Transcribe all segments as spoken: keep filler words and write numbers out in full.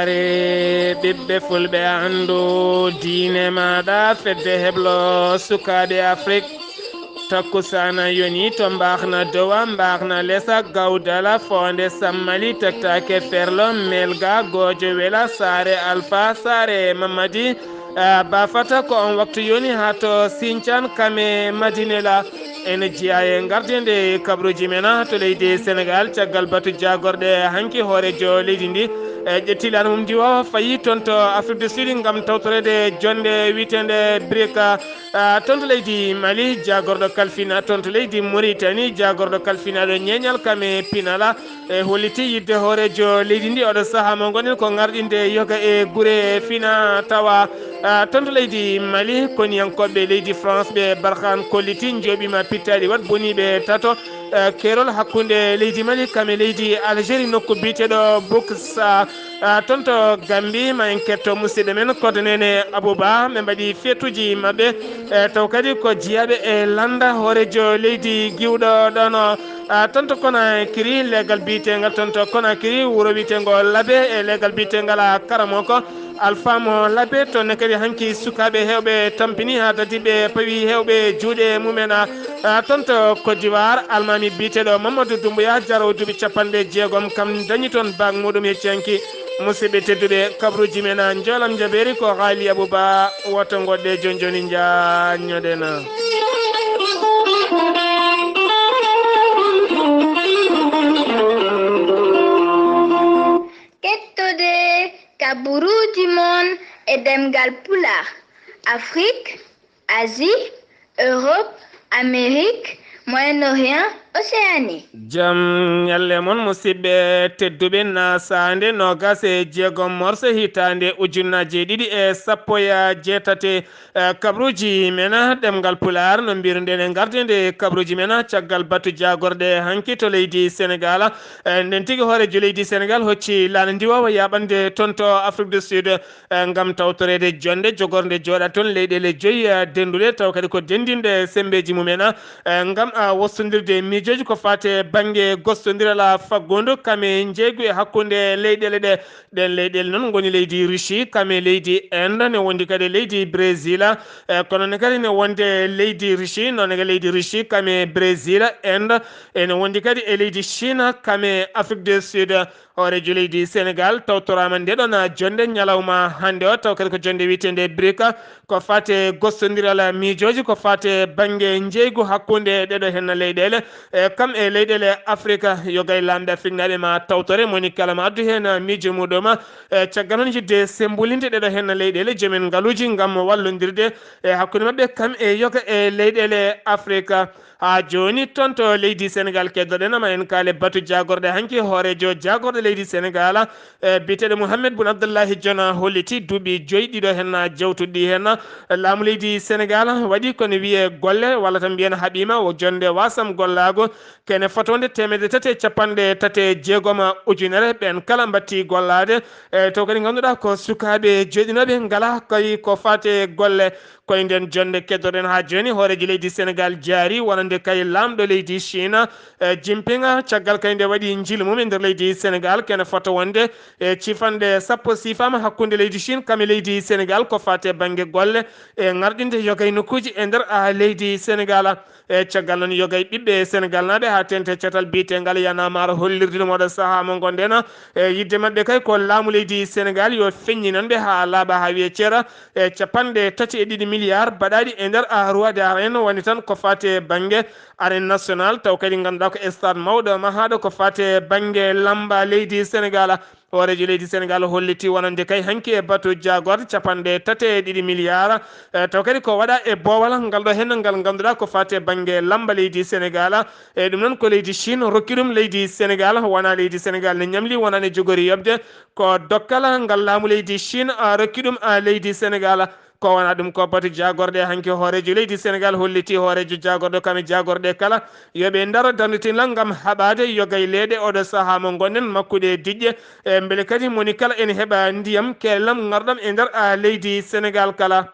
Ɓiɓɓe fulɓe, anndu diine maaɗa, fedde heblo sukaaɓe Afrik. Takkusaana yoni to mbaxna dowa, mbaxna lesa, gawdala, foonde sammali, tektake ferlo, melga, goojo wela, saare alfa, saare mamadi. Ah, bafata ko on waktu yoni haa to Sincan kame Madinela. En jiya e ngardinde kabruji men to leydi Senegal, caggal batu jagorɗe hanki hoorejo leydi ndi. E ƴetti laamu mum ndi o fayi toon to Afrique du Sud ngam tawtorede jonde wiyeteende brika. Ah, toon to leydi Mali, jagorɗo kalfina, toon to leydi Mauritanie, jagorɗo kalfinaɗo ñeeñal kame pinala. E holliti yidde hoorejo leydi ndi oɗo saha mo gonɗen ko ngarɗinde yoga e gure fina tawa. Ah, toon to leydi Mali, koniyankoɓe leydi France ɓe Barkhane kolliti njoɓima pittaɗi wat boniɓe tato. Eh, keerol hakkunde leydi Mali kame leydi Algérie nokku biyeteɗo Buksa. Ah, toon to Gambi ma en ketto musidɗo men Kodonene Abouba, ɓe mbaɗi feetuji maɓɓe. Eh, taw kadi ko jiyaɓe e landa hoorejo leydi giwɗo ɗono. Ah, toon to Konakiri, legal biyetengal toon to Konakiri, wuro wiyetengo Labe, e legal biyetengal a Karamoko, Alpha mo Labe. Toon ne kadi hanki sukaaɓe hewɓe tampini haa dadi ɓe pawi hewɓe juuɗe mumen. Ah, toon to Côte d'Ivoire, almami biyeteɗo Mamadou Doumbouya, jarowo duuɓi capanɗe jeegom, kam dañi toon bag muɗum hecci hanki. Musidɓe tedduɓe, kabruji men a njoolam jabeeri ko Haali Abouba, woto ngoɗɗe jooni jooni njaññoɗen. Kettode kaburuuji mon e ɗemngal Pulaar, Afrik, Asie, Europe, Amérique, Moyen-Orient, Océanie. Jam ñalle mon, musidɓe tedduɓe, na saande noogas e jeegom morso hitaande ujunnaji ɗiɗi e sappo e jeetati. Eh, kabruji men, ɗemngal Pulaar, no mbiruɗen e ngarde nde kabruji men, caggal batu jagorɗe hanki to leydi Senegal. Eh, nden tigi hoorejo leydi Senegal hocci laana ndi wawa yaɓande toon to Afrique du Sud, eh, ngam tawtoreede jonde jogornde jooɗa toon leyɗeele joyi, eh, denduɗe, taw kadi ko dendinɗe sembeji mumen, eh, ngam, ah, wostondirde miijooji ko faate bannge gostondiral faggundu kame njeeygu e hakkunde leyɗeele ɗe. Ɗen leyɗeele noon ngoni leydi Russie, kame leydi Inde, ne wondi kadi leydi Brésil, eh, kono ne kadi ne wonde leydi Russie, noon ne leydi Russie, kame Brésil, Inde, ene wondi kadi e leydi Chine, kame Afrique du Sud. Hooreejo leydi Senegal tawtoraama nde ɗon jonde ñalawma hannde o, taw kadi ko jonde wiyeteende brika, ko faate gostondiral miijooji, ko faate bannge njeeygu hakkunde ɗeɗo henna leyɗeele, e kam e leyɗeele Afrika. Yo gay laamɓe Afriknaaɓe ma tawtore, moni kala ma addu heen miijo muɗum. E caggal noon yidde sembolinde ɗeɗo henna leyɗeele, joomen ngaluuji ngam wallondirde e hakkunde maɓɓe kam e yoga e leyɗeele Afrika. Haa jooni, toon to leydi Senegal, keddoɗen ma en kaale batu jaagorɗe hanki. Hooreejo jaagorɗe leydi Senegal, e biyeteeɗo Mouhamed Boun Abdallahi Dionne, holliti duuɓi joyi ɗiɗo henna jewtuɗi henna laamu leydi Senegal waɗi kono wiye golle, walla tan mbiyen haɓiima o jonde wasam gollaago kene fotonde teemedde tati e capanɗe tati e jeegom ujunere. Ɓeen kala mbatti gollaade. E to kadi ngannduɗaa ko sukaaɓe joɗinooɓe ngala koye ko faate golle. Koye nden jonde keddoɗen haa jooni, hooreejo leydi Senegal jaari wonande kay laamɗo leydi Chine, eh, Jinping, caggal kay nde waɗi njiilu mum e nder leydi Senegal, kene fota wonde e cifanɗe sappo sifaama hakkunde leydi Chine kam e leydi Senegal ko faate bannge golle e ŋarɗinde yogay nokkuuji e nder, ah, leydi Senegal. E caggal noon, yogay ɓiɓɓe Senegal naaɓe haa teeŋti e catal biyetengal Y'en a marre hollirde ɗum oɗo sahaa mo ngonɗen. E yidde maɓɓe kay ko laamu leydi Senegal yo feññinan ɓe haa laaɓa haa wiye ceera. E capanɗe tati e ɗiɗi milliards baɗaaɗi e nder, ah, roi des arènes, woni tan ko faate bannge arène nationale, taw kadi ngannduɗaa ko stade mawɗo mahaaɗo ko faate bannge lamba leydi Senegal. Hooreejo leydi Senegal holliti wonande kay hanki e batu jaagorɗe capanɗe tati e ɗiɗi milliards. E taw kadi ko waɗa e boowal ngal ɗo henna ngal ngannduɗaa ko faate bannge lamba leydi Senegal. E ɗum noon ko leydi Chine rokki ɗum leydi Senegal, wona leydi Senegal ne ñamli, wona ne jogori yoɓde. Ko dokkal ngal laamu leydi Chine, a, rokki ɗum, a, leydi Senegal. Ko wona ɗum ko batu jaagorɗe hanki. Hooreejo leydi Senegal holliti hooreejo jaagorɗo kam e jaagorɗe kala yo ɓe ndaro darnditinal ngam haɓaade yogay leeɗe oɗo sahaa mo ngonɗen makkuɗe diƴƴe. E mbele kadi moni kala ene heɓa ndiyam kellam ŋarɗam e nder, a, leydi Senegal kala.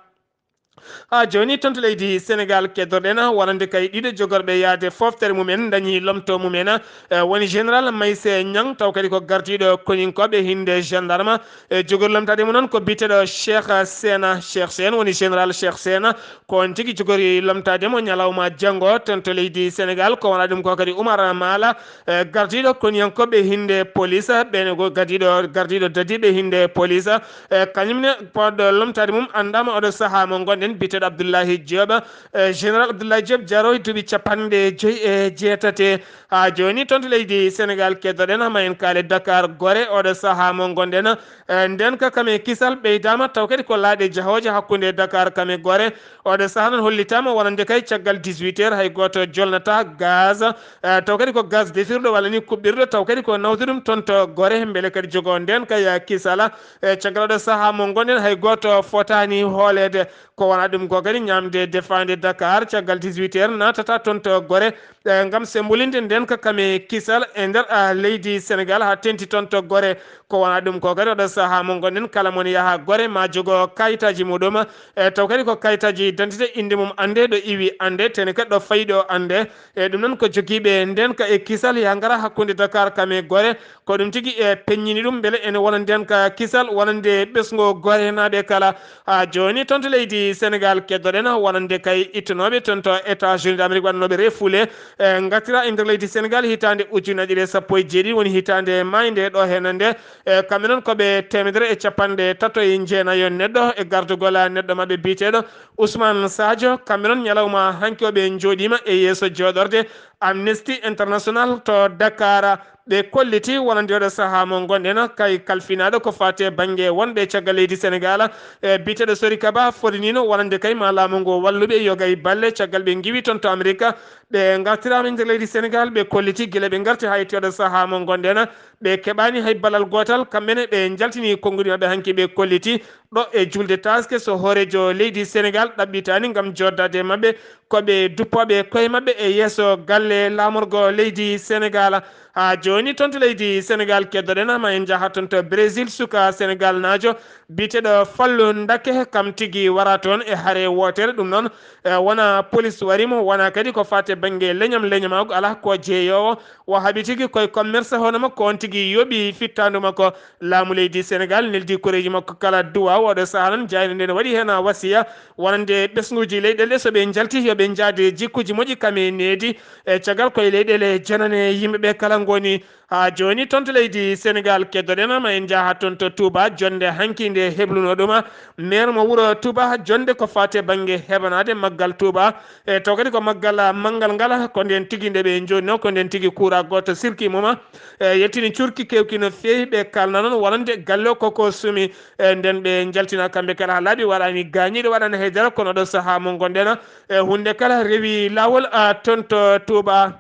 Ha joni toon to leydi Sénégal keddoɗen wonande kay ɗiɗo jogorɓe yaade foftere mumen dañi lomto mumen, eh, woni général Mayse Niang, taw kadi ko gardiɗo koninkoɓe hinde gendarme. E jogori lomtade mo noon ko biteɗo Cheikh Sena, Cheikh Sena woni général Cheikh Sena, ko on tigi jogori lomtade mo ñalawma janngo toon to leydi Sénégal. Ko wona ɗum ko kadi Oumar Mala, eh, gardiɗo koniyankoɓe hinde police, ɓen ko gardiɗo, gardiɗo dadiɓe hinde police, eh, kañum ne poɗɗo lomtade mum anndama oɗo saaha mo ngonɗen, biteɗo Abdoulaye Diop, eh, général Abdoulaye Diop jaro e duuɓi capanɗe joyyi e jeetati. Ha joni toon to leydi Sénégal keddoɗen, ma en kaale Dakar Gore, oɗo saaha mo ngonɗen, eh, nden ka kame kisal ɓeydama, taw kadi ko laaɗe jahooje hakkunde Dakar kame Gore. Oɗo saaha noon hollitama wonande kay caggal dix-huit heures hay goto jolnata gaz, eh, taw kadi ko gaz defirɗo walla ni kuɓɓirɗo, taw kadi ko nawde ɗum toon to Gore, beele kadi jogo nden kay kisala. Eh, caggal oɗo saaha mo ngonɗen hay goto fotani hoolede. Ko wona ɗum ko kadi ñamde defande Dakar caggal dix-huit heures natata toon to Gore, eh, ngam sembolinde nden ka kame kisal e nder, ah, leydi Sénégal ha tenti toon to Gore. Ko wona ɗum ko kadi oɗo saaha mo ngonɗen kala mon yaha Gore ma jogo kayitaji muɗum, e taw kadi ko kayitaji d'identité inde mum ande, ɗo iwi ande, tene kadi ɗo fayi ɗo ande. E ɗum noon ko jogiiɓe nden ka e kisal ya ngara hakkunde Dakar kame Gore. Ko ɗum tigi e peññini ɗum beele ene wona nden ka kisal wonande ɓesngo Gorenaɓe kala. Ha joni toon to leydi Sénégal keddoɗen wonande kay ittunoɓe toon to États-Unis d'Amérique wannanoɓe refoulé, e ngartira e nder leydi Sénégal hitande ujunnaji ɗiɗi e sappo e jeeɗiɗi woni hitande mayde ɗo henande. E kamɓe noon koɓe teemedere e capanɗe tato e jeenayo neɗɗo e gardugol neɗɗo maɓɓe biyeteɗo Ousmane Sadio. Kamɓe noon ñalawma hanki oɓe jooɗima e yeeso jooɗorde Amnesty International to Dakar. Ɓe kolliti wonande oɗo saaha mo ngonɗen kay kalfinaɗo ko fate banggue wonɓe caggal leydi Sénégal, e biyeteɗo Sori Kaba fodinino wonande kay ma laamu ngu walluɓe yogay balle caggal ɓe giwi toon to Amérique. Ɓe gartirama e nder leydi Sénégal, ɓe kolliti gila ɓe garti ha yetti oɗo saaha mo ngonɗen. Ɓe keɓani hay balal gotal, kamɓene ɓe jaltini konnguɗi maɓɓe hanki ɓe kolliti ɗo e julde taske so hoorejo leydi Sénégal ɗaɓɓitani ngam joddade e maɓɓe ko ɓe duppoɓe koye maɓɓe e yeeso galle lamorgo leydi Sénégal. Ha joni toon to leydi Sénégal keddoɗen ma en jaaha toon to Brésil, suka Sénégal naajo biyeteɗo Fallu Ndake kam tigi wara toon e hare wootere. Ɗum noon, e wona police warimo, wona kadi ko fate banggue leñam leñamago, ala ko jeeyowo. O haaɓi tigi koye commerce hono makko on tigi yooɓi fittandu makko. Laamu leydi Sénégal neldi koreji makko kala duwa oɗo saaha noon jayde nden waɗi hen wasiya wonande ɓesnguji leyɗele ɗe so ɓe jalti yo ɓe jaade jikkuji moƴƴi kame needi e caggal koye leyɗele janane yimɓeɓe kala ngoni. Ha joni toon to leydi Sénégal keddoɗen ma en jaaha toon to Touba jonde hanki nde hebluno ɗuma. Maire mo wuuro Touba jonde ko fate banggue heɓanade maggal Touba. E taw kadi ko maggal manngal ngal ko nden tigi nde ɓe joni o ko nden tigi kuura goto sirki muma. E yaltini curki kewki no feewi ɓe kalna noon wonande galle o koko sumi. E nden ɓe jaltina kamɓe kala ha laaɓi waɗani gañiɗo waɗani haydara kono ɗo saaha mo gonɗen. E hunde kala rewi lawol a toon to Touba.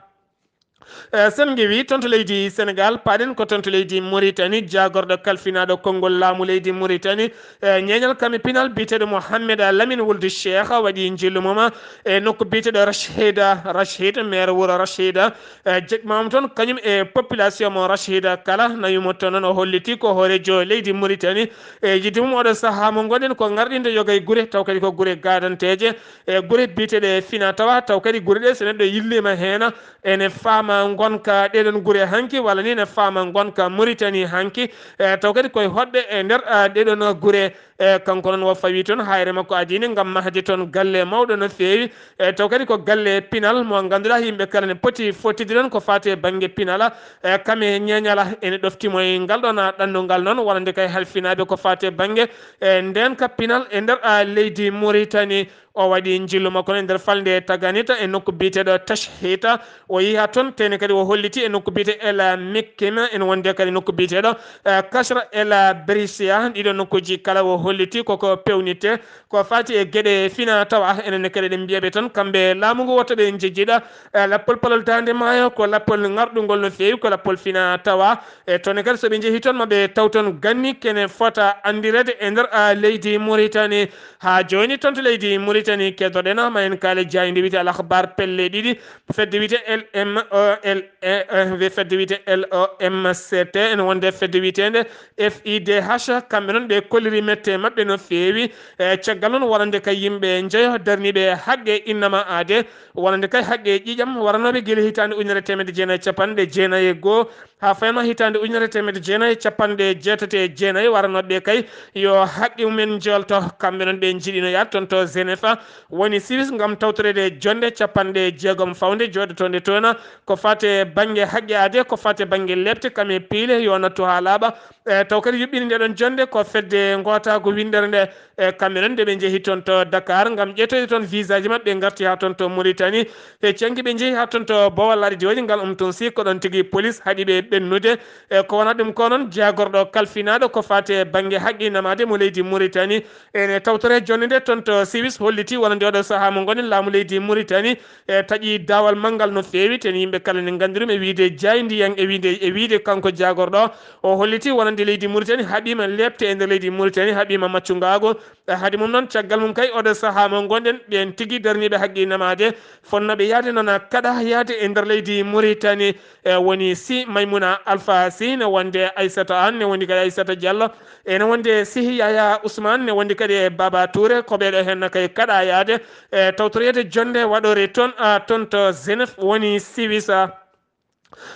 E sen ngewi toon to leydi Sénégal, paɗen ko toon to leydi Mauritanie, jagorɗo kalfinaɗo konngol laamu leydi Mauritanie, e ñeeñal kame pinal biyeteɗo Mohamed Lamine Wuld Cheikh waɗi njillu mum e nokku biyeteɗo Rachida, Rachid, maire wuro Rachida, e jeƴmama toon kañum e population mo Rachida kala, nawimo toon noon o holliti ko hoorejo leydi Mauritanie. E yidde mum oɗo saaha mo gonɗen ko ngarɗinde yogay gure, taw kadi ko gure gadanteje, e gure biyeteɗe fina tawa, taw kadi gure ɗe so neɗɗo yillima hen, ene faama ngonka ɗeɗon gure hanki, walla ni ne faama ngonka Mauritanie hanki. E taw kadi koye hoɗɓe e nder, a, ɗeɗon gure. E kanko noon o fawi toon hayre makko adini ngam mahde toon galle mawɗo no feewi. E taw kadi ko galle pinal mo ngannduɗaa yimɓe kala ne poti fottide ɗon ko faati e bannge pinal. E kame ñeeñala ene ɗoftimo e ngal ɗon ɗannungal noon wonande kay halfinaaɓe ko faati e bannge, e ndeen ka pinal e nder, a, leydi Mauritanie. O waɗi njillu makko e nder falnde Taganita e nokku biyeteeɗo Tachhita. O yehi toon, tene kadi o holliti e nokku biyetee El Mekkim, ene wonde kadi nokku biyeteeɗo, eh, Kasra El Brisia. Ɗiɗo nokkuuji kala o holliti koko pewnite ko faati e geɗe fina tawa. Enen ne kadi eɗen mbiyaɓe tan kamɓe laamu ngu woto ɓe njejjiɗa, eh, lappol palol daande maayo ko lappol ŋarɗungol no feewi, ko lappol fina tawa. E toon ne kadi so ɓe njehi toon maɓe taw toon ganni kene fota anndirede e nder, ah, leydi Mauritanie. Haa jooni toon to leydi Mauritanie Mauritanie kedoɗen, ma en kaale jaaynde wiyte Al Akhbar pelle ɗiɗi, fedde wiyte L M O L E, eh, fedde wiyte L O M C T, ene wonde fedde wiyeteende F I D H, kamɓe noon ɓe kolliri mette maɓɓe no feewi. E caggal noon wonande kay yimɓe njeyo darniiɓe haqqe innama aade, wonande kay haqqe ƴiiƴam waranooɓe gila hitaande ujunere teemedde jeenayi e capanɗe jeenayi e goo, haa fayanma hitaande ujunere teemedde jeenayi e capanɗe jeetati e jeenayi, waranooɓe kay yo haqqe mumen jolto. Kamɓe noon ɓe njiɗino yaade toon to Genève, woni Suisse, ngam tawtoreede jonnde capanɗe jeegom fawnde jooɗotoonde toon, ko faati e bannge haqqe aade, ko faati e bannge leepte kam e piile, yo nattu haa laaɓa. E taw kadi yuɓɓini nde ɗoon jonnde ko fedde ngootaagu winndere nde, e kamɓe noon nde ɓe njehi toon to Dakar ngam ƴettooyde toon visaaji maɓɓe, ngarti haa toon to Mauritanie. E canki ɓe njehi haa toon to Bowal Laaɗe Diwaji ngal, um toon si ko ɗoon tigi police haɗi ɓe ɓennude. E ko wonaa ɗum ko noon, jaagorɗo kalfinaaɗo ko faati e bannge haqqe innama aade mo leydi Mauritanie, ene tawtore jonnde nde toon to Suisse, holliti wonande oɗo sahaa mo ngonɗen, laamu leydi Mauritanie e taƴi daawal manngal no feewi, te yimɓe kala ne nganndi ɗum e wiyde jaayndiyan, e wiyde, e wiyde kanko jaagorɗo o, holliti wonande leydi Mauritanie haɓiima leepte e nder leydi Mauritanie, haɓiima maccungaagu. E haade mum noon, caggal mum kay oɗo sahaa mo ngonɗen, ɓeen tigi darniiɓe haqqe innama aade fonnooɓe yaade noon kaɗa yaade e nder leydi Mauritanie. E woni si Maimouna Alpha Sy, ne wonde Aissata Anne, ne wondi kadi Aissata Diallo, ene wonde si Yaya Ousmane, ne wondi kadi e Baba Touré, ko ɓeeɗo heen kay kaɗa yaade. E tawtoreede jonnde waɗore toon, a, toon to Genève woni Suisse.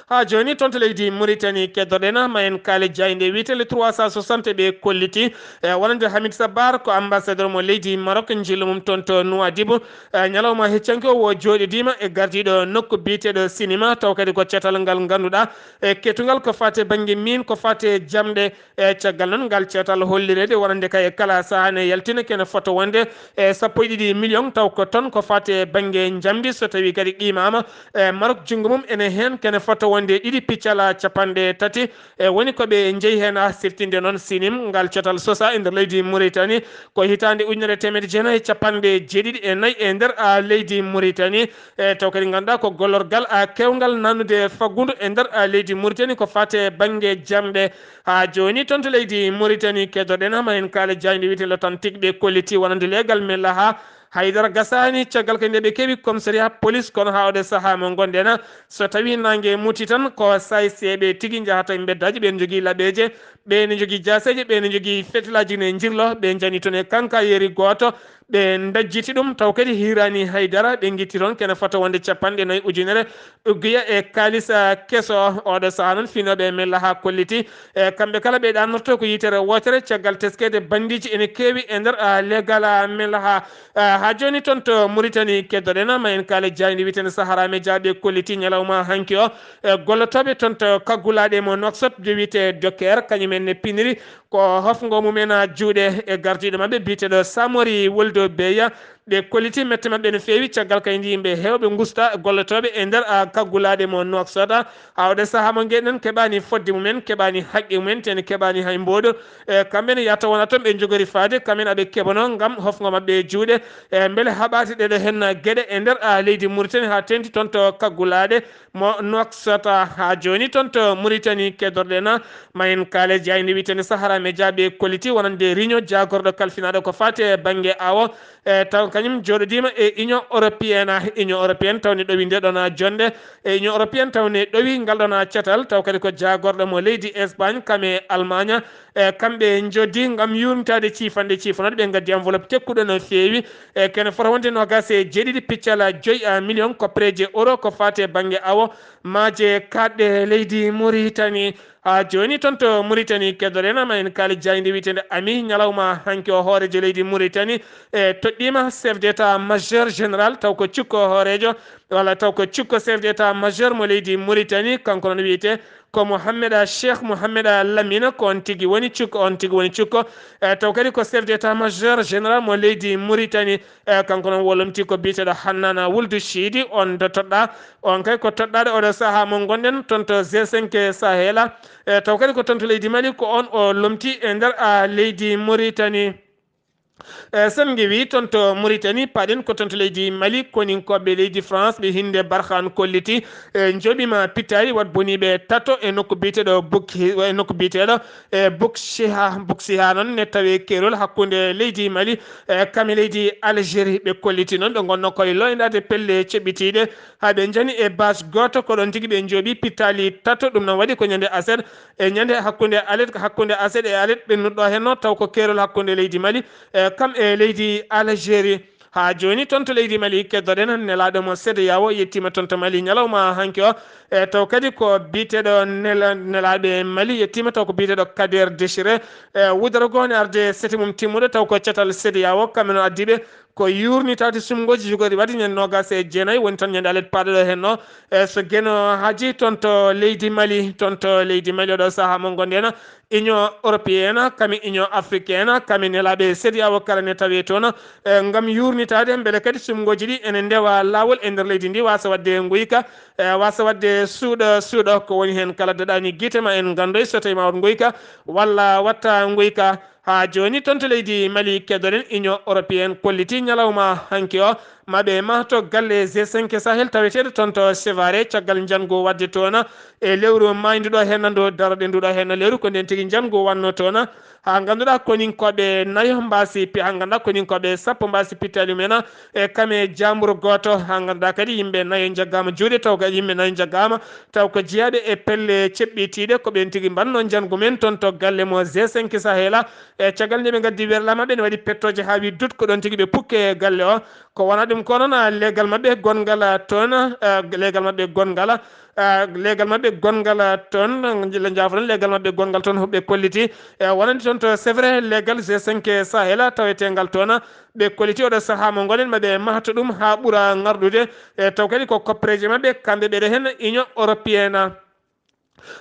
Haa jooni toon to leydi Mauritanie keddoɗen, ma en kaale jaaynde wiyetee Le trois cent soixante, ɓe kolliti, e, wonande Hamid Sabbar ko ambassadeur mo leydi Maroc, njillu mum toon to Nouadhibou. E, ñalawma heccanke o, o jooɗidiima e gardiiɗo nokku biyeteeɗo sinima, taw kadi ko catal ngal ngannduɗaa, e, ketungal ko faati e bannge miin, ko faati e jamɗe. E caggal noon, ngal catal hollireede wonande kay e kala sahaa ne yaltina kene fota wonde e sappo e ɗiɗi million, taw ko toon ko faati e bannge njamndi, so tawii kadi qiimaama, e Maroc junngo mum ene heen, kene fota wonde ɗiɗi piccala capanɗe tati. E woni ko ɓe njeyi heen, a, siftinde noon sinim ngal catal sosa e nder leydi Mauritanie ko hitaande ujunere teemedde jeenayi e capanɗe jeeɗiɗi e nayi e nder, a, leydi Mauritanie. E taw kadi ngannduɗaa ko gollorgal, a, keewngal nannude faggudu e nder, a, leydi Mauritanie ko faati e bannge jamɗe. Haa jooni toon to leydi Mauritanie keddoɗen, ma en kaale jaaynde wiyetee L'Authentique, ɓe kolliti wonande leegal Mellaha Haydara gasaani, caggal kadi nde ɓe keɓi commissariat police, kono haa oɗo sahaa mo ngonɗen, so tawii naange muti tan ko saay seeɓe tigi njahata e mbeddaaji, ɓeen njogii laɓeeje, ɓeen njogii jaaseeje, ɓeen njogii fetelaaji ne njirlo, ɓe njani toon e kankayeeri gooto, ɓe ndajjiti ɗum, taw kadi hiiraani hay dara, ɓe ngitti toon kene fota wonde capanɗe nayi ujunere ugguya e kaalis, a, keso. Oɗo sahaa noon, finooɓe e Mellaha kolliti, e, kamɓe kala ɓe ɗannorto ko yitere wootere, caggal teskeede banndiiji ene keewi e nder, a, leegal, a, Mellaha. A, haa jooni toon to Mauritanie keddoɗen, ma en kaale jaaynde wiyeteende Sahara Media, ɓe kolliti ñalawma hanki o, e, gollotooɓe toon to kaggulaaɗe mo Nouakchott, nde wiyetee Docker, kañum en ne piniri ko hofngo mum en, a, juuɗe e gardiiɗo maɓɓe biyeteeɗo Samori Woldo Beya. Ɓe kolliti mette maɓɓe no feewi, caggal kadi nde yimɓe heewɓe ngusta gollotooɓe e nder, a, kaggulaaɗe mo Nouakchott. Haa oɗo sahaa mo ngonɗen keɓaani fodde mum en, keɓaani haqqe mum en, te ne keɓaani hay mbooɗo. E, kamɓe ne yahata wona toon ɓe njogori faade, kamɓe ne aɓe keɓanoo ngam hofngo maɓɓe e juuɗe. E, mbele haɓaade ɗeɗo heen geɗe e nder, a, leydi Mauritanie haa teeŋti toon to kaggulaaɗe mo Nouakchott. Haa jooni toon to Mauritanie keddoɗen, ma en kaale jaaynde wiyeteende Sahara Media, ɓe kolliti wonande réunion jaagorɗo kalfinaaɗo ko faati e bannge awo, e, taw kañum jooɗodiima e Union Européenne. Union Européenne taw ne ɗowi nde ɗoon jonnde. E, Union Européenne taw ne ɗowi ngal ɗoon catal, taw kadi ko jaagorɗo mo leydi Espagne, kam e Allemagne. E, kamɓe njoddi ngam yuurnitaade ciifanɗe ciifanooɗe, ɓe ngaddi enveloppe tekkuɗo no feewi. E, kene fota wonde noogaas e jeeɗiɗi piccala joyi, a, million koppareeje euro ko faati e bannge awo maaje kaaɗɗe leydi Mauritanie. Haa jooni toon to Mauritanie keddoɗen, ma en kaale jaaynde wiyeteende Ami, ñalawma hanki o, hooreejo leydi Mauritanie, e, toɗɗiima chef d'état majeur général, taw ko cukko hooreejo, walla taw ko cukko chef d'état majeur mo leydi Mauritanie, kanko noon wiyetee ko Mohamed Cheikh Mohamed Lamine, ko on tigi woni cukko, on tigi woni cukko. E, taw kadi ko chef d'état majeur général mo leydi Mauritanie, e, kanko noon o lomti ko biyeteeɗo Hannana Wuldu Siidi, on to toɗɗaa, on kay ko toɗɗaaɗo oɗo sahaa mo ngonɗen toon to G cinq Sahel. E, taw kadi ko toon to leydi Mali, ko on o lomti e nder, a, leydi Mauritanie. E sen ngewi toon to Mauritanie, paɗen ko toon to leydi Mali, koninkooɓe leydi France ɓe hinnde Barkhane kolliti e njooɓiima pittaali wat boniiɓe tato e nokku biyeteeɗo Buk e nokku biyeteeɗo e Buk Chiha. Buk Chiha noon ne tawi keerol hakkunde leydi Mali e kam e leydi Algérie. Ɓe kolliti noon ɓe ngonno koye loyndaade pelle ceɓɓitiiɗe haa ɓe njani e base gooto, ko ɗoon tigi ɓe njooɓi pittaali tato. Ɗum noon waɗi ko ñande aset e ñande hakkunde alet, hakkunde aset e alet ɓennuɗo henno taw ko keerol hakkunde leydi Mali e kam e leydi Algérie. Haa jooni toon to leydi Mali keddoɗen nelaaɗo mo cedeao yettiima toon to Mali ñalawma hanki o. E taw kadi ko biyeteeɗo nela-, nelaaɓe Mali yettiima taw ko biyeteeɗo Kader Dechiré. E wudere goo ne arde sete mum timmude taw ko catal cedeao kamɓe no addiɓe ko yuurnitaade sumngooji jogori waɗde ñande noogaas e jeenayi woni tan ñande alet paaɗo ɗo henno. E so Geno Haaji toon to leydi Mali, toon to leydi Mali oɗo sahaa mo ngonɗen Union européenne, kami Union africaine, kami nelaaɓe cedeao kala ne tawee toon, e, ngam yuurnitaade mbele kadi sumngooji ɗi ene ndewa laawol e nder leydi ndi, waasa waɗde nguyka, e, waasa waɗde suuɗo, suuɗo. Ko woni heen kala daɗaani gite ma en nganndoy so tawii ma waɗ nguyka walla watta nguyka. Haa jooni toon to leydi Mali keddoɗen Union européenne kolliti ñalawma hanki o, ma ɓe mahto galle G cinq Sahel taweteeɗo toon to Sévaré caggal njanngu waɗde toon e lewru maayndu ɗo heen ndu daroɗen ndu ɗo heen lewru ko ndeen tigi njanngu wannoo toon. Haa ngannduɗaa koninkooɓe nayo mbaasi pi-, haa ngannduɗaa koninkooɓe sappo mbaasi pittaali mumen e kame jaamburu gooto. Haa ngannduɗaa kadi yimɓe nayo njaggaama juuɗe taw kadi yimɓe nayo njaggaama taw ko jeyaaɓe e pelle ceɓɓitiiɗe ko ɓeen tigi mbannoo njanngu men toon to galle mo G cinq Sahel. E caggal nde ɓe ngaddi werlaa maɓɓe ne waɗi pettooje haa wi dut ko ɗoon tigi ɓe pukke e galle o. Ko wona ɗum ko noon leegal maɓɓe gonngal toon, e, leegal maɓɓe gonngal, e, leegal maɓɓe gonngal toon, le njaafoɗon leegal maɓɓe gonngal toon ɓe kolliti. E wonande toon to c'est vrai leegal G cinq Sahel taweteengal toon ɓe kolliti oɗo sahaa mo ngonen maɓe mahto ɗum haa ɓura ŋarɗude. E taw kadi ko koppereeje maɓɓe kamɓe ɓeɗe heen Union européenne.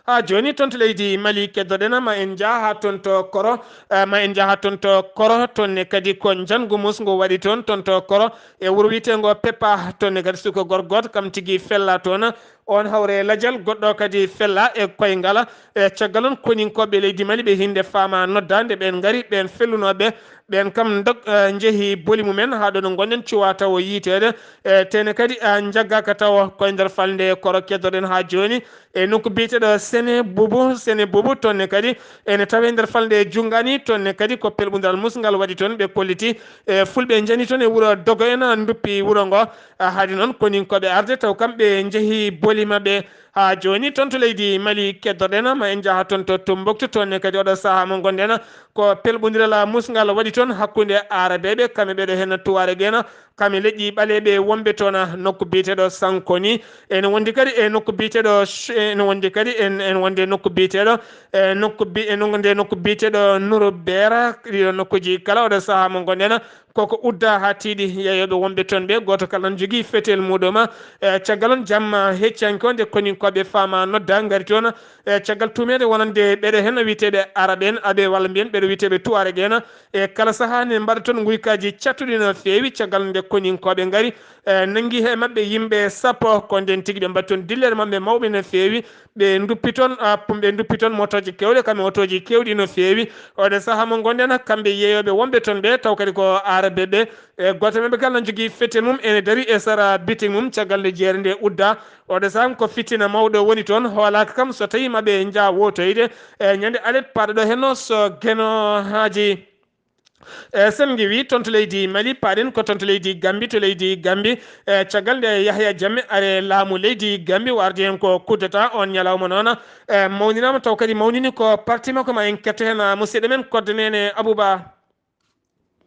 Haa jooni toon to leydi Mali keddoɗen ma en njah haa toon to Koro, eh, ma en njah haa toon to Koro, toon ne kadi ko njanngu musngu waɗi toon, toon to Koro e wuro wiyeteengo Peppa, toon ne kadi suka gorko gooto kam tigi fella toon, oon hawre lajal goɗɗo kadi fella e koyngal. E caggal oon koninkooɓe leydi Mali ɓe hinnde faama noddaande ɓeen ngari, ɓeen fellunooɓe ɓeen kam ndog-, eh, njehi boli mumen haa ɗo no ngonɗen cuwa tawo yiiteede. E teene kadi, eh, njaggaaka tawo koye nder falnde Koro keddoɗen haa jooni. E nokku biyeteeɗo Sene Bubu, Sene Bubu, toon ne kadi ene tawee nder falnde Junngaani, toon ne kadi ko pelɓundiral musngal waɗi toon, ɓe kolliti. E fulɓe njani toon e wuro Dogo en, nduppi wuro ngo. Ah, haadi noon koninkooɓe arde taw kamɓe njehi boli maɓɓe. Haa jooni toon to leydi Mali keddoɗen, ma en njaha toon to Tumbuktu, toon ne kadi oɗo sahaa mo ngonɗen ko pelɓundiral musngal waɗi toon hakkunde Aarabeeɓe, kamɓe ɓeɗo heen Tuwaareg en, kamɓe leƴƴi ɓaleeɓe wonɓe toon nokku biyeteeɗo Sankoni. Ene wondi kadi e nokku biyeteeɗo Ch-, ene wondi kadi en, ene wondi e nokku biyeteeɗo, e nokku bi-, e nokku nde nokku biyeteeɗo Nuru Beera. Ɗiɗo nokkuuji kala oɗo sahaa mo ngonɗen koko udda haa tiiɗi. Yeeyooɓe wonɓe toon ɓe, gooto kala ne jogii fetel muuɗum, e caggal oon jamma heccanke o nde koninkooɓe faama nodda ngari toon, e caggal tuumeede wonande ɓeɗo heen wiyeteeɓe Arab en, aɓe walla mbiyen ɓeɗo wiyeteeɓe Tuwaareg en. E kala sahaa ne mbaɗa toon nguykaaji cattuɗi no feewi, caggal nde koninkooɓe ngari, e nanngi he maɓɓe yimɓe sappo, ko ndeen tigi ɓe mbaɗi toon dillere maɓɓe mawɓe no feewi, ɓe nduppi toon, a, pum-, ɓe nduppi toon motooje keewɗe, kam e otooji keewɗi no feewi. Oɗo sahaa mo ngonɗen, kamɓe yeeyooɓe wonɓe toon ɓe, taw kadi ko Aarabeeɓe, e gooto e maɓɓe kala ne jogii fetel mum, ene darii e sara bitik mum, caggal nde jeere nde udda. Oɗo sahaa ko fitina mawɗo woni toon, hoolaaka kam so tawii maɓe njaha wootoyde, e ñande alet paaɗo ɗo henno so Geno Haaji. E sen ngewi toon to leydi Mali, paaɗen ko toon to leydi Gambi, to leydi Gambi. E caggal nde Yahya Jammeh ari e laamu leydi Gambi, o ardi heen ko coup d'État, oon ñalawma noon, e mawninaama taw kadi mawnini ko parti makko. Ma en ketto heen, a, musidɗo men Kodde Neene Abouba.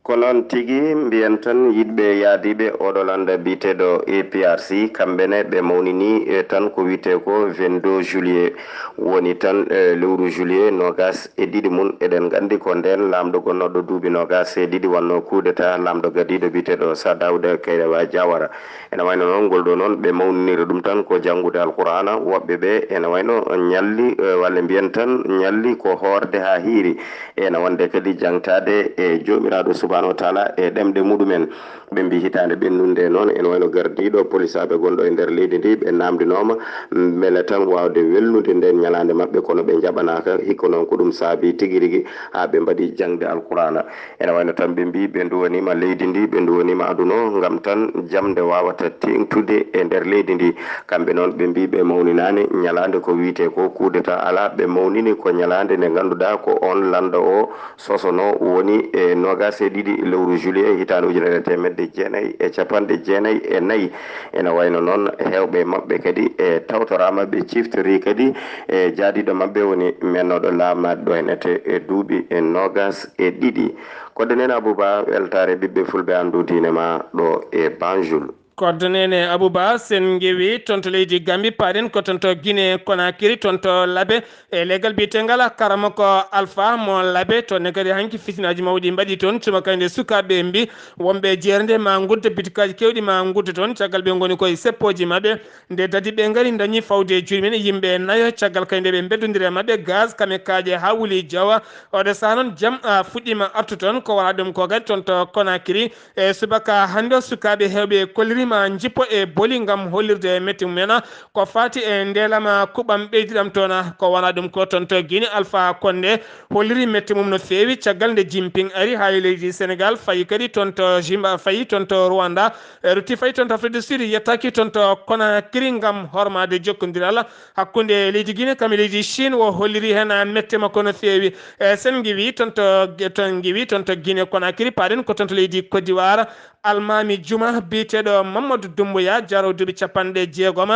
Ko noon tigi, mbiyen tan yiɗɓe yaadiiɓe oɗo lannda biyeteeɗo A P R C, kamɓe ne ɓe mawnini, e, tan ko wiyetee ko vingt-deux juillet. Woni tan, e, lewru juillet noogaas e ɗiɗi mum, eɗen nganndi ko ndeen laamɗo gonnooɗo duuɓi noogaas e ɗiɗi wannoo coup d'État laamɗo gadiiɗo biyeteeɗo Sir Daouda Kairaba Jawara. Ene wayno noon ngol ɗo noon ɓe mawninira ɗum tan ko janngude Alqur'aana, woɓɓe ɓe ene wayno ñalli, e, walla mbiyen tan ñalli ko hoorde haa hiiri. Ene wonde kadi jaŋtaade e Joomiraaɗo Subhaanahu Subhanahu wa taala e ɗemɗe muɗumen. Ɓe mbi hitaande ɓennunde noon, ene wayno gardiiɗo polisaaɓe gonɗo e nder leydi ndi, ɓe naamndinooma mbele tan waawde welnude ndeen ñalaande maɓɓe, kono ɓe njaɓanaaka. Hikka noon ko ɗum saabi tigi rigi haa ɓe mbaɗi jaŋde Alqur'aana. Ene wayno tan ɓe mbi ɓe nduwaniima leydi ndi, ɓe nduwaniima aduna o, ngam tan jamde waawata teeŋtude e nder leydi ndi. Kamɓe noon ɓe mbi ɓe mawninaani ñalaande ko wiyetee ko coup d'État alaa, ɓe mawnini ko ñalaande nde ngannduɗaa ko oon lanndo o sosono, woni e noogaas e ɗiɗi lewru juillet hitaande ujunere e teemedde jeenayi e capanɗe jeenayi e nayi. Ene wayno noon heewɓe maɓɓe kadi e tawtoraama, ɓe ciftori kadi e jaadiiɗo maɓɓe woni mennooɗo laamaade ɗo en ete e duuɓi e noogaas e ɗiɗi. Kodde nene Abouba, weltaare ɓiɓɓe fulɓe anndu diine ma ɗo e Banjul. Kodde nene Abouba, sen ngewi toon to leydi Gambi, paaɗen ko toon to Guinée Conakry, toon to Labe, e leggal biyetengal Karamoko Alpha mo Labe. Toon ne kadi hanki fitinaaji mawɗi mbaɗi toon, tuma kadi nde sukaaɓe mbi wonɓe jeernde ma ngudda bitikaaji keewɗi ma ngudda toon, caggal ɓe ngoni koye seppooji maɓɓe. Nde dadi ɓe ngari dañi fawde e juuɗe men yimɓe nayo, caggal kadi nde ɓe mbeddondiri e maɓɓe gaz, kamikaaje haa wuli jawa. Oɗo saha noon jam, a, fuɗɗiima artu toon, ko wona ɗum ko kadi toon to Conakry. E subaka hannde o, sukaaɓe heewɓe kolliriima njippo e boli ngam hollirde mette mumen ko faati e ndeelam kuɓɓam ɓeydiɗam toon. Ko wona ɗum ko toon to Guinée, Alpha Condé holliri mette mum no feewi caggal nde Jinping ari haa e leydi Sénégal, fayi kadi toon to Zimba-, fayi toon to Rwanda, e rutti fayi toon to Afrique du Sud, yettaaki toon to Conakry ngam hormaade jokkondiral hakkunde leydi Guinée kam e leydi Chine. O holliri heen mette makko no feewi. E sen ngiwi toon to, toon ngiwi toon to Guinée Conakry, paaɗen ko toon to leydi Côte d'Ivoire. Almaami Juma biyeteeɗo Mamadou Doumbouya, jaro duuɓi capanɗe jeegom,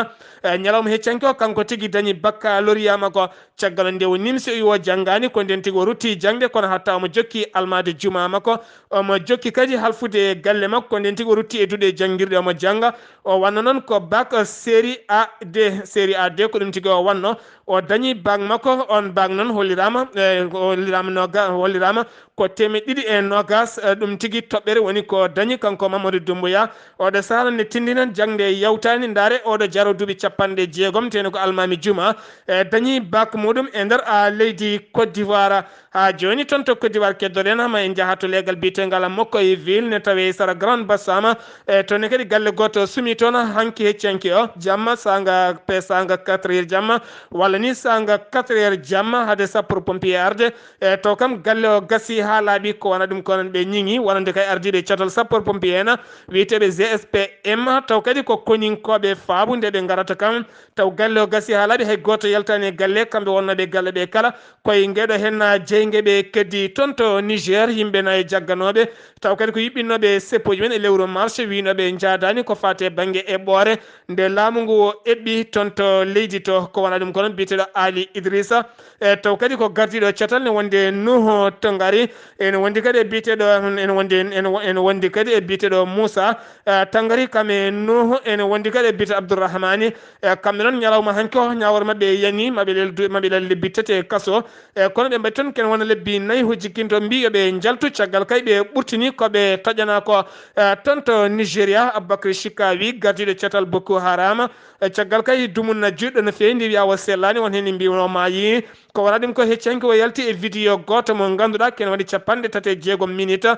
e ñalawma heccanke o, kanko tigi dañi baccalauréat makko. Caggal nde o nimsi, o wi o janngaani, ko ndeen tigi o rutti jaŋde, kono hatta omo jokki almaade Juma makko, omo jokki kadi halfude galle makko, ko ndeen tigi o rutti e duɗe janngirɗe, omo jannga. O wanno noon ko bac série A D, série A D ko ɗum tigi o wanno. O dañi bac makko, oon bac noon holliraama, e, holliraama no ga-, holliraama ko teemeɗɗe ɗiɗi e noogaas, e, ɗum tigi toɓɓere woni ko dañi kanko Mamadou Doumbouya. Oɗo saha ne tinndina jaŋde yawtaani, ndaare oɗo jaro duuɓi capanɗe jeegom, teni ko Almaami Juma, e, dañi bac muɗum e nder, a, leydi Côte d'Ivoire. Haa jooni toon to Côte d'Ivoire keddoɗen, ma en njaha to leegal biyeteegal Mokoy Ville ne tawe sara Grand Bassam, e, toon ne kadi galle gooto sumi toon hanki hecci hanki o, jamma saanga pe saanga quatre heures jamma, walla ni saanga quatre heures jamma, hade sappo pompier arde, e, taw kam galle o gasi haa laaɓi, ko wona ɗum ko noon ɓe ñiŋi, wonande kay ardiiɓe catal sappo pompier en, wiyeteeɓe G S P M, taw kadi ko koninkooɓe faabu nde ɓe ngarata kam, taw galle o gasi haa laaɓi, hay gooto yaltaani e galle, kamɓe wonnooɓe e galle ɓe kala, koye ngeɗo heen jeynge ɓe keddi toon to Niger, yimɓe nayo jagganooɓe, taw kadi ko yuɓɓinnooɓe seppooji men e lewru mars, wiynooɓe njaadaani ko faati e bannge eɓɓoore nde laamu ngu o eɓɓi toon to leydi to, ko wona ɗum ko noon biyeteeɗo Ali Idrissa, e taw kadi ko gardiiɗo catal ne wonde Nuhu Tongari, ene wondi kadi e biyeteeɗo, ene wondi, ene wo-, ene wondi kadi e biyeteeɗo Moussa, e, Tangari kam e Nuhu, ene wondi kadi e biyeteeɗo Abdourahmani, e, kamɓe noon ñalawma hanki o ñaawore maɓɓe yani, maɓe lel du-, maɓe lel lebbi tati e kaso, e, kono ɓe mbaɗi toon ken wona lebbi nayi ho jikkinto mbi yo ɓe njaltu caggal kay ɓe ɓurtini ko ɓe taƴana ko, e, toon to Nigeria, Abubakar Shikawi, gardiiɗo catal Boko Haram, e, caggal kay dumunna juɗɗo no feewi ndi wiya o sellaani, won heen mbi o maayi. Ko wona ɗum ko hecci hanki o yalti e vidéo gooto mo ngannduɗaa ken waɗi capanɗe tati e jeegom minutes.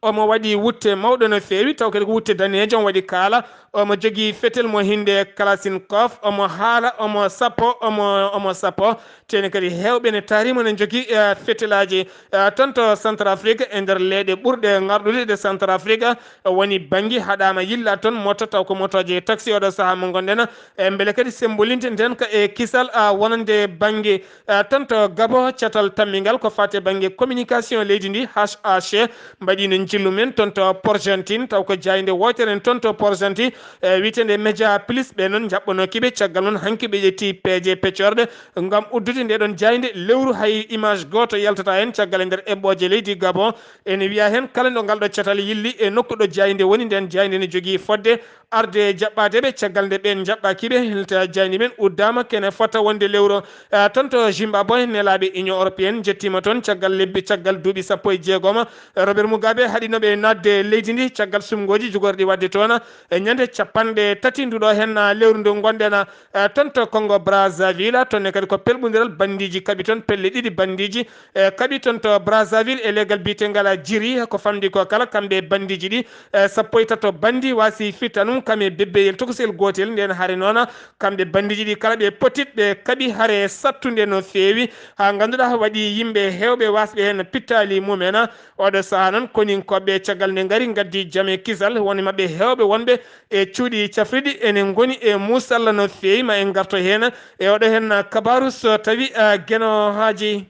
Omo waɗi wutte mawɗo no feewi, taw kadi ko wutte daneejo, omo waɗi kaala, omo jogii fetel mo hinnde Kalachnikov, omo haala, omo sappo, omo, omo sappo. Teni kadi heewɓe ne taarimo ne jogii, eh, fetelaaji, eh, toon to Centrafrique, e nder leeɗe ɓurɗe ŋarɗude ɗe Centrafrique, eh, woni Bangui, haɗaama yilla toon moto, taw ko motooje taxi oɗo sahaa mo ngonɗen, eh, mbele kadi sembolinte nden ka e kisal, ah, wonande Bangui. Eh, toon to Gabon, catal tammingal ko faati e bannge communication leydi ndi, H A C, mbaɗiino njillu men toon to Porgentine, taw ko jaaynde wootere toon to Porgentine, eh, wiyeteende Média Plus, ɓe noon njaɓɓanooki ɓe, caggal noon hanki ɓe ƴetti peeje peccorɗe ngam uddude nde ɗoon jaaynde lewru, hay image gooto yaltataa heen, caggal e nder eɓɓooje leydi Gabon, ene wiya heen kala ɗo ngal ɗo catal yilli e nokku ɗo jaaynde woni, nden jaaynde ne jogii fodde arde jaɓɓaade ɓe, caggal nde ɓeen njaɓɓaaki ɓe, ta jaaynde men uddaama, kene fota wonde lewru, eh, toon to Zimbabwe, nelaaɓe Union Européenne njettiima toon caggal lebbi, caggal duuɓi sappo e jeegom, eh, Robert Mugabe Gabe haɗino ɓe naatde leydi ndi caggal sumngooji jogorɗi waɗde toon e ñande capanɗe tati nduɗo heen lewru ndu ngonɗen, eh, toon to Congo Brazzaville. Toon ne kadi ko pelɓondiral banndiiji kaɓi toon, pelle ɗiɗi banndiiji, eh, kaɓi toon to Brazzaville e leegal biyetengal Jiri. Ko famɗi ko kala kamɓe banndiiji ɗi, eh, sappo e tato banndi waasi firtanum kam e bebbeyel tokosel gootel. Ndeen hare noon kamɓe banndiiji ɗi kala ɓe potit ɓe kaɓi hare sattunde no feewi, haa ngannduɗaa waɗi yimɓe heewɓe waasɓe heen pittaali mumen. Oɗo sahaa noon, koninkooɓe caggal nde ngari ngaddi jam e kisal, won e maɓɓe heewɓe wonɓe e cuuɗi cafriɗi ene ngoni e muusalla no feewi. Ma en ngarto heen e oɗo heen kabaaru so tawi, ah, Geno Haaji.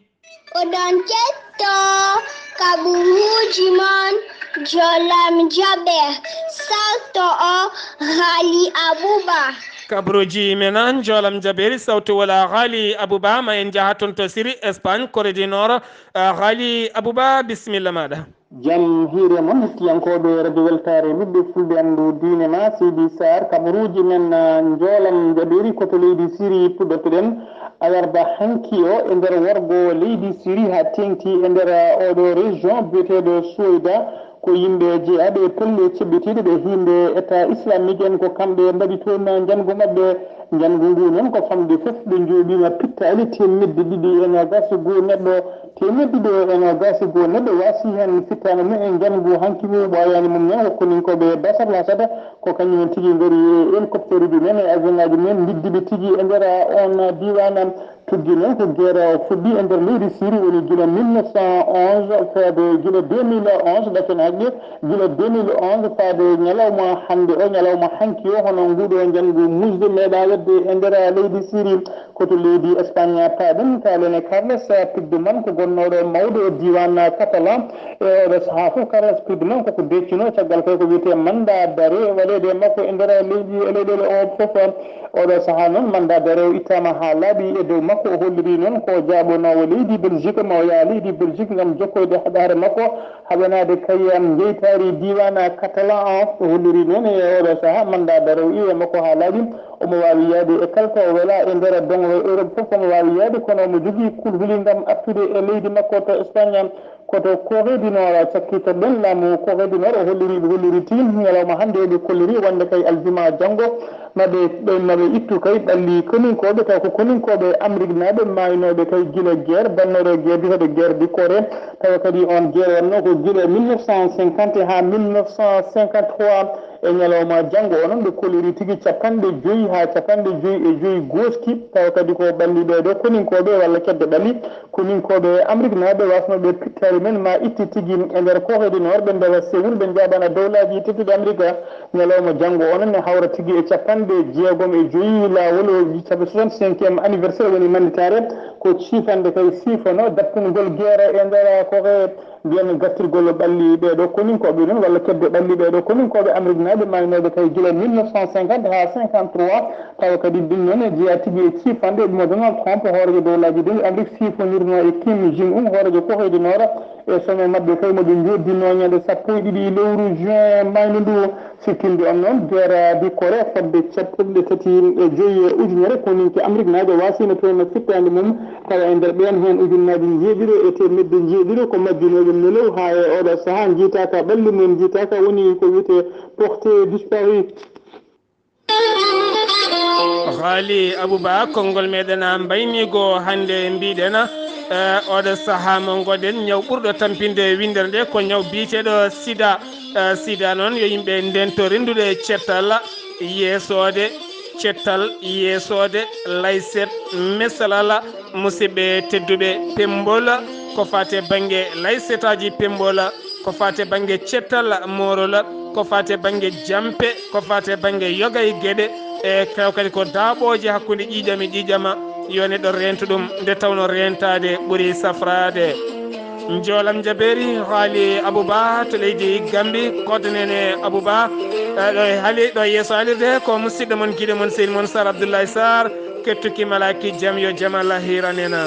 Oɗon ketto kaɓuruuji mon, Jolam Jaɓe, salto o Haali Abuba. Kaɓuruuji men an, Jolam Jaɓeeri, sawtu wala Haali Abuba, ma en njaha toon to Siri, Espagne, Corée du Nord. Ah, Haali Abuba, bisimilla maaɗa. Jam hiire mon, hettiyankooɓe Radio Weltaare, ɓiɓɓe Fulɓe, anndu diine ma, Seydi Sarr, kaɓuruuji men, ah, Njoolam Jaɓeeri, ko to leydi Siri puɗɗotoɗen. Alarba hanki o, e nder worgo leydi Siri, haa teeŋti e nder, ah, oɗo région biyeteeɗo Soyda, ko yimɓe jeyaaɓe e pelle ceɓɓitiiɗe ɗe hiinde État islamique en, ko kamɓe mbaɗi toon njanngu maɓɓe. Njanngu ngu noon ko famɗi fof, ɓe njooɓiima pittaali teemedde ɗiɗi e noogaas e goo neɗɗo, teemedde ɗiɗo e noogaas e goo neɗɗo waasi heen fittaandu mum e njanngu hanki ngu. Ɓooyaani mum noon ko koninkooɓe Basar Lasata, ko kañum en tigi ngari e hélicoptère uji men e avion ngaji men, mbiddi ɓe tigi e nder on diiwaan. Tuggi noon ko guerre o fuɗɗi e nder leydi Siri, woni gila mille neuf cent onze faade gila deux mille onze, ɗaccen haqqe, gila deux mille onze faade ñalawma hannde o, ñalawma hanki o, hono nguɗo njanngu musde meeɗa waɗde e nder leydi Siri. Ko to leydi Espagne paaɗen, kaalen e Carles Puigdemont, ko gonnooɗo mawɗo e diiwaan Catalan. E oɗo sahaa fof, Carles Puigdemont koko deccunoo caggal kay ko wiyetee mandat d'arrêt waɗeede e makko e nder leydi, e leyɗeele o fof. Oɗo sahaa noon, mandat d'arrêt o ittaama haa laaɓi e dow makko. O holliri noon ko jaaɓonoowo leydi Belgique, ma o yaha leydi Belgique ngam jokkoyde haɓaare makko, haɓanaade kay, am, jeytaari diiwaan Catalan o. O holliri noon e oɗo sahaa, mandat d'arrêt o iwi e makko haa laaɓi. Omo waawi yahde e kala to o welaa e nder doŋre Europe fof, omo waawi yahde, kono omo jogii kulhuli ngam artude e leydi makko to Espagne. Ko to Corée du Nord cakkitoɗen. Laamu Corée du Nord o holliri, ɓe holliri tigi ñalawma hannde, ɓe kolliri wonde kay aljuma janngo maɓe, ɓe, maɓe ittu kay ɓalli koninkooɓe, taw ko koninkooɓe Ameriknaaɓe maaynooɓe kay gila guerre, bannooɗo guerre biyeteeɗo guerre de Corée. Tawa kadi on guerre wonnoo ko gila mille neuf cent cinquante haa mille neuf cent cinquante-trois. E ñalawma janngo o noon, ɓe kolliri tigi capanɗe joyi haa capanɗe joyi e joyi gooski, tawa kadi ko ɓalli ɓee ɗoo koninkooɓe walla kedde ɓalli koninkooɓe Ameriknaaɓe waasnooɓe pittaali men ma itti tigi e nder Corée du Nord, ɓe ndewa Séoul, ɓe njaaɓana dowlaaji tedduɗi Amerika. Ñalawma janngo o noon ne hawra tigi e capanɗe jeegom e joyi laawol, o caɓe soixante-cinquième anniversaire woni mannitaare, ko ciifande kay siifono dappingol guerre e nder Corée. Mbiyen gartirgol ɓalli ɓee ɗoo koninkooɓe noon, walla kedde ɓalli ɓee ɗoo koninkooɓe Ameriknaaɓe maaynooɓe kay gila mille neuf cent cinquante haa cinquante-trois, tawa kadi ɗum noon e jeyaa tigi e ciifanɗe mo Donald Trump, hooreejo dowlaaji ɗin Amerik, siifondirnoo e Kim Jong Un, hooreejo Corée du Nord, e sommet maɓɓe kay mo ɓe njooddinoo ñande sappo e ɗiɗi lewru juin maaynu ndu. Siftinde on noon, guerre de Corée fodde capanɗe tati e joyi e ujunere koninke Ameriknaajo waasino toon fittaande mum, tawa e nder ɓeen heen ujunnaaji njeeɗiɗo e teemedde njeeɗiɗo ko majjunooɓe nelew, haa e oɗo sahaa njiitaaka ɓalli mum, njiitaaka, woni ko wiyetee porté disparu. Haali Abouba, konngol meɗen mbayniigo hannde mbiɗen, eh, oɗo sahaa mo ngoɗen, ñaw ɓurɗo tampinde winndere nde ko ñaw biyeteeɗo sida. Eh, sida noon yo yimɓe ndento renndude cettal, yeesoode, cettal, yeesoode, layset, mesalal, musidɓe tedduɓe, pemmbol, ko faate bannge laysetaaji pemmbol, ko faate bannge cettal moorol, ko faate bannge jampe, ko faate bannge yoga e geɗe, e taw kadi ko daaɓooje hakkunde ƴiiƴam e ƴiiƴam, yo neɗɗo reento ɗum, nde tawno reentaade ɓuri safraade. Njoolam Jabeeri, Haali Abouba to leydi Gambi, koɗo nene Abouba, eh, ɗo e haali, ɗo e yeeso haalirde ko musidɗo mon, giɗo mon, sehil mon Sar Abdoulaye Sarr, kettuki malaaki jam, yo jam Allah hiiranena.